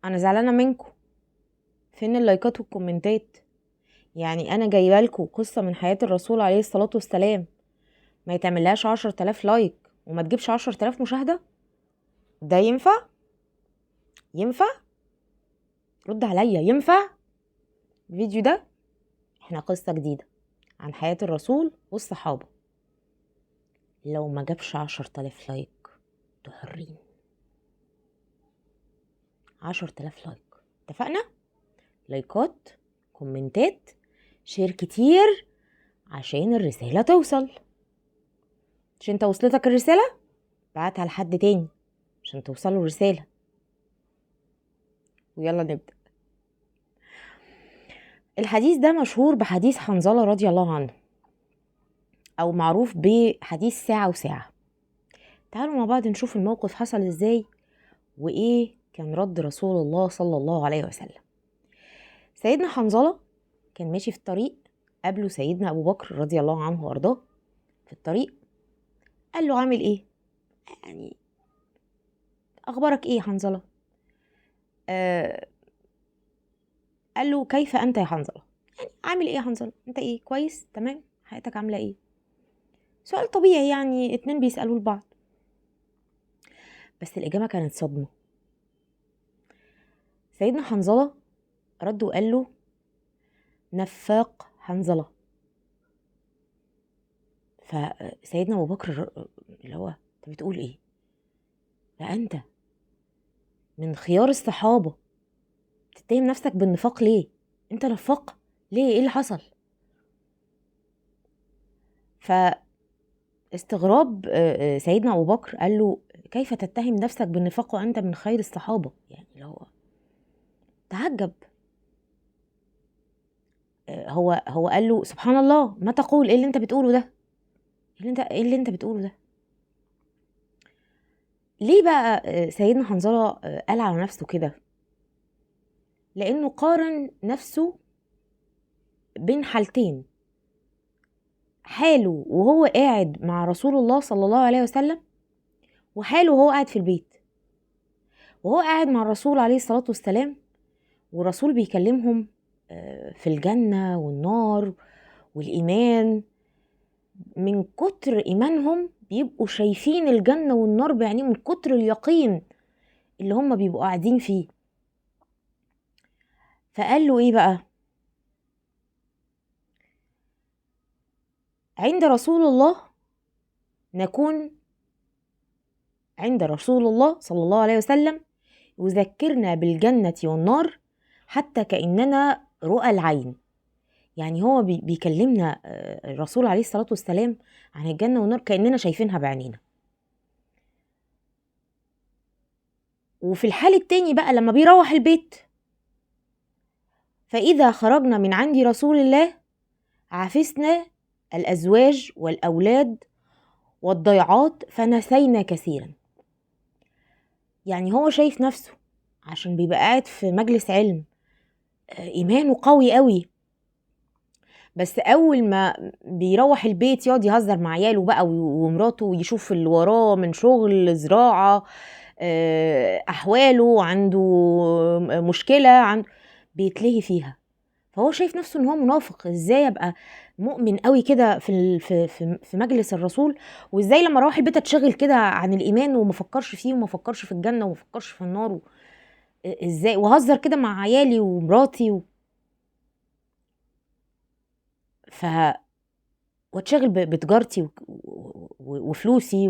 انا زعلانة منكم، فين اللايكات والكومنتات؟ يعني انا جايبه لكم قصة من حياة الرسول عليه الصلاة والسلام ما يتعملهاش 10,000 like وما تجيبش 10,000 مشاهده؟ ده ينفع؟ ينفع؟ رد عليا، ينفع؟ الفيديو ده احنا قصة جديدة عن حياة الرسول والصحابة، لو ما جابش 10,000 like انتوا حرين. 10,000 like، اتفقنا؟ لايكات، كومنتات، share كتير عشان الرسالة توصل. مش انت وصلتك الرسالة؟ بعتها لحد تاني عشان توصله الرسالة. ويلا نبدأ. الحديث ده مشهور بحديث حنظلة رضي الله عنه، أو معروف بحديث ساعة وساعة. تعالوا مع بعض نشوف الموقف حصل ازاي وإيه كان رد رسول الله صلى الله عليه وسلم. سيدنا حنظلة كان ماشي في الطريق، قابله سيدنا أبو بكر رضي الله عنه وأرضاه في الطريق، قال له عامل إيه؟ يعني أخبارك إيه يا حنظلة؟ قال له كيف أنت يا حنظلة؟ يعني عامل إيه يا حنظلة؟ أنت إيه؟ كويس؟ تمام؟ حياتك عاملة إيه؟ سؤال طبيعي، يعني اتنين بيسألوا لبعض. بس الإجابة كانت صدمة. سيدنا حنظلة رد وقال له نفاق حنظلة. فسيدنا أبو بكر اللي هو أنت بتقول إيه؟ لا أنت من خيار الصحابة تتهم نفسك بالنفاق ليه؟ أنت نفاق ليه؟ إيه اللي حصل؟ فاستغراب سيدنا أبو بكر، قال له كيف تتهم نفسك بالنفاق وأنت من خير الصحابة؟ يعني اللي هو تعجب. هو قال له سبحان الله، ما تقول؟ ايه اللي انت بتقوله ده؟ ايه اللي انت بتقوله ده؟ ليه بقى سيدنا حنظلة قال على نفسه كده؟ لانه قارن نفسه بين حالتين، حاله وهو قاعد مع رسول الله صلى الله عليه وسلم، وحاله وهو قاعد في البيت. وهو قاعد مع الرسول عليه الصلاة والسلام والرسول بيكلمهم في الجنة والنار والإيمان، من كتر إيمانهم بيبقوا شايفين الجنة والنار بعينيهم، من كتر اليقين اللي هم بيبقوا قاعدين فيه. فقال له إيه بقى؟ عند رسول الله نكون، عند رسول الله صلى الله عليه وسلم يذكرنا بالجنة والنار حتى كأننا رؤى العين. يعني هو بيكلمنا الرسول عليه الصلاة والسلام عن الجنة والنار كأننا شايفينها بعينينا. وفي الحال التاني بقى لما بيروح البيت، فإذا خرجنا من عند رسول الله عفسنا الأزواج والأولاد والضيعات فنسينا كثيرا. يعني هو شايف نفسه عشان بيبقى قاعد في مجلس علم إيمانه قوي قوي، بس أول ما بيروح البيت يقعد يهزر مع عياله بقى ومراته، ويشوف اللي وراه من شغل، زراعة، أحواله، عنده مشكلة، عنده بيتلهي فيها. فهو شايف نفسه إن هو منافق، إزاي أبقى مؤمن قوي كده في في في مجلس الرسول، وإزاي لما أروح البيت أتشغل كده عن الإيمان وما أفكرش فيه وما أفكرش في الجنة وما أفكرش في النار إزاي، وهزر كده مع عيالي ومراتي ف واتشغل بتجارتي وفلوسي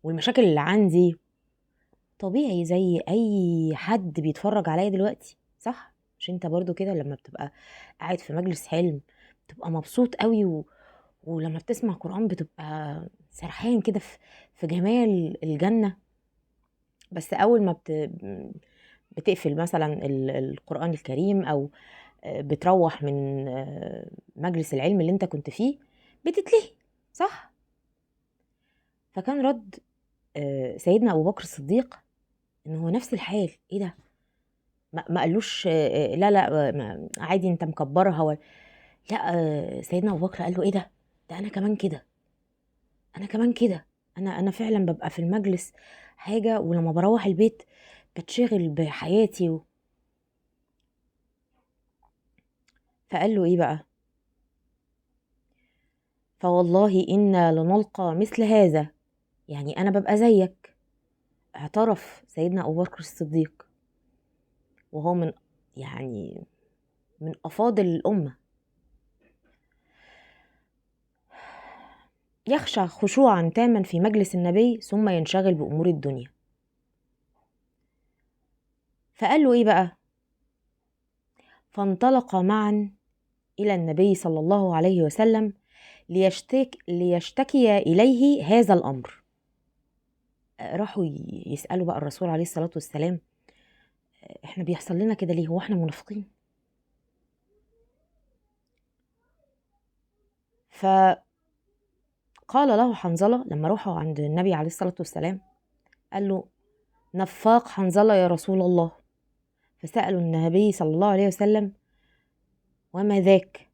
والمشاكل اللي عندي. طبيعي زي اي حد بيتفرج عليا دلوقتي، صح؟ مش انت برضو كده لما بتبقى قاعد في مجلس حلم بتبقى مبسوط قوي، ولما بتسمع قرآن بتبقى سرحان كده في جمال الجنة. بس اول ما بتقفل مثلا القرآن الكريم او بتروح من مجلس العلم اللي انت كنت فيه بتتلهي، صح؟ فكان رد سيدنا ابو بكر الصديق ان هو نفس الحال. ايه ده؟ ما قالوش لا لا عادي انت مكبرها ولا لا. سيدنا ابو بكر قال له ايه ده؟ ده انا كمان كده، انا كمان كده، انا فعلا ببقى في المجلس حاجة، ولما بروح البيت بتشغل بحياتي فقال له ايه بقى؟ فوالله إنا لنلقى مثل هذا، يعني أنا ببقى زيك. اعترف سيدنا أبو بكر الصديق وهو من يعني من أفاضل الأمة، يخشع خشوعا تاما في مجلس النبي ثم ينشغل بأمور الدنيا. فقال له إيه بقى؟ فانطلق معا إلى النبي صلى الله عليه وسلم ليشتكي إليه هذا الأمر. راحوا يسألوا بقى الرسول عليه الصلاة والسلام، احنا بيحصل لنا كده ليه؟ هو احنا منافقين؟ فقال له حنظلة لما روحوا عند النبي عليه الصلاة والسلام، قال له نفاق حنظلة يا رسول الله. فسألوا النبي صلى الله عليه وسلم وما ذاك؟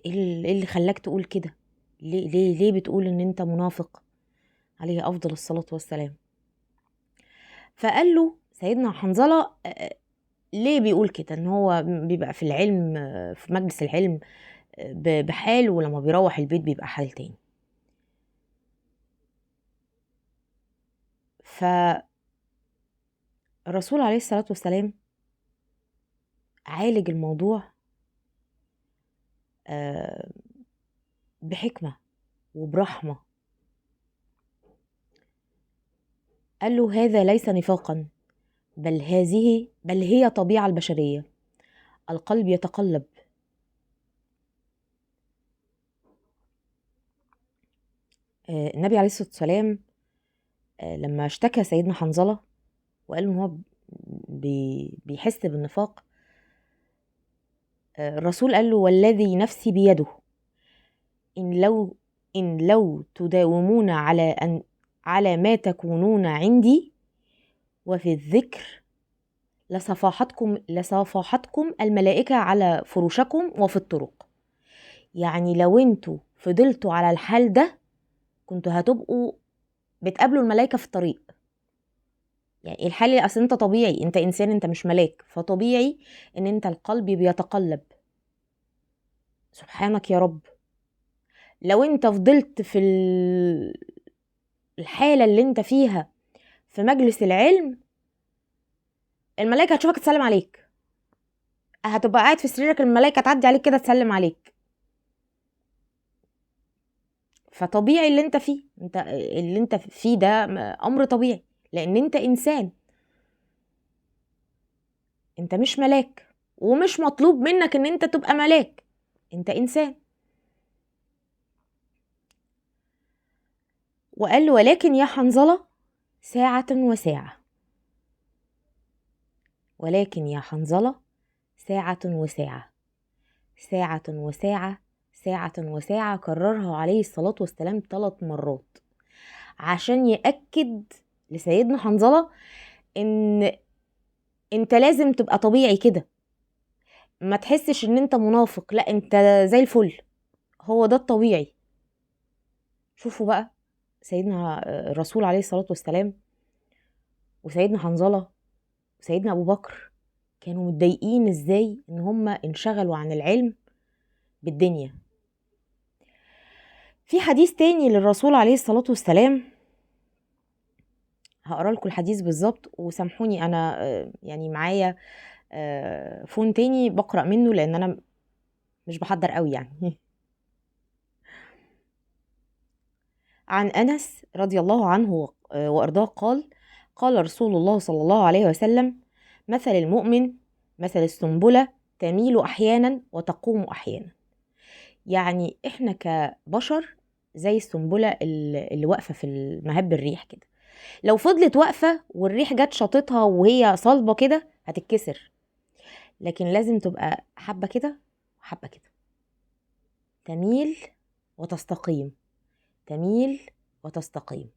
ايه اللي خلاك تقول كده؟ ليه ليه ليه بتقول ان انت منافق؟ عليه افضل الصلاة والسلام. فقال له سيدنا حنظلة ليه بيقول كده؟ ان هو بيبقى في العلم، في مجلس العلم بحال، ولما بيروح البيت بيبقى حال تاني. فالرسول عليه الصلاة والسلام عالج الموضوع بحكمة وبرحمة. قال له هذا ليس نفاقا، بل هي طبيعة البشرية، القلب يتقلب. النبي عليه الصلاة والسلام لما اشتكى سيدنا حنظلة وقال إن هو بيحس بالنفاق، الرسول قال له والذي نفسي بيده إن لو تداومون على ما تكونون عندي وفي الذكر لصافحتكم الملائكة على فرشكم وفي الطرق. يعني لو انتوا فضلتوا على الحال ده كنتوا هتبقوا بتقابلوا الملائكة في الطريق. يعني الحال، اصل انت طبيعي، انت انسان، انت مش ملاك، فطبيعي ان انت القلب بيتقلب. سبحانك يا رب. لو انت فضلت في الحالة اللي انت فيها في مجلس العلم، الملائكة هتشوفك تسلم عليك، هتبقى قاعد في سريرك الملائكة تعدي عليك كده تسلم عليك. فطبيعي اللي انت فيه، انت اللي انت فيه ده امر طبيعي، لان انت انسان، انت مش ملاك، ومش مطلوب منك ان انت تبقى ملاك، انت انسان. وقال له ولكن يا حنظلة ساعة وساعة، ولكن يا حنظلة ساعة وساعة، ساعة وساعة، ساعة وساعة. كررها عليه الصلاة والسلام 3 مرات عشان يأكد لسيدنا حنظلة ان انت لازم تبقى طبيعي كده، ما تحسش ان انت منافق، لا انت زي الفل، هو ده الطبيعي. شوفوا بقى سيدنا الرسول عليه الصلاة والسلام وسيدنا حنظلة وسيدنا أبو بكر كانوا متضايقين ازاي ان هم انشغلوا عن العلم بالدنيا. في حديث تاني للرسول عليه الصلاة والسلام، هقرأ لكم الحديث بالظبط وسامحوني انا يعني معايا فون تاني بقرأ منه لان انا مش بحضر قوي يعني. عن أنس رضي الله عنه وأرضاه قال: قال رسول الله صلى الله عليه وسلم: مثل المؤمن مثل السنبلة تميل أحيانا وتقوم أحيانا. يعني إحنا كبشر زي السنبلة اللي واقفة في المهب الريح كده، لو فضلت واقفة والريح جت شاطتها وهي صلبة كده هتتكسر، لكن لازم تبقى حبة كده وحبة كده، تميل وتستقيم، تميل وتستقيم.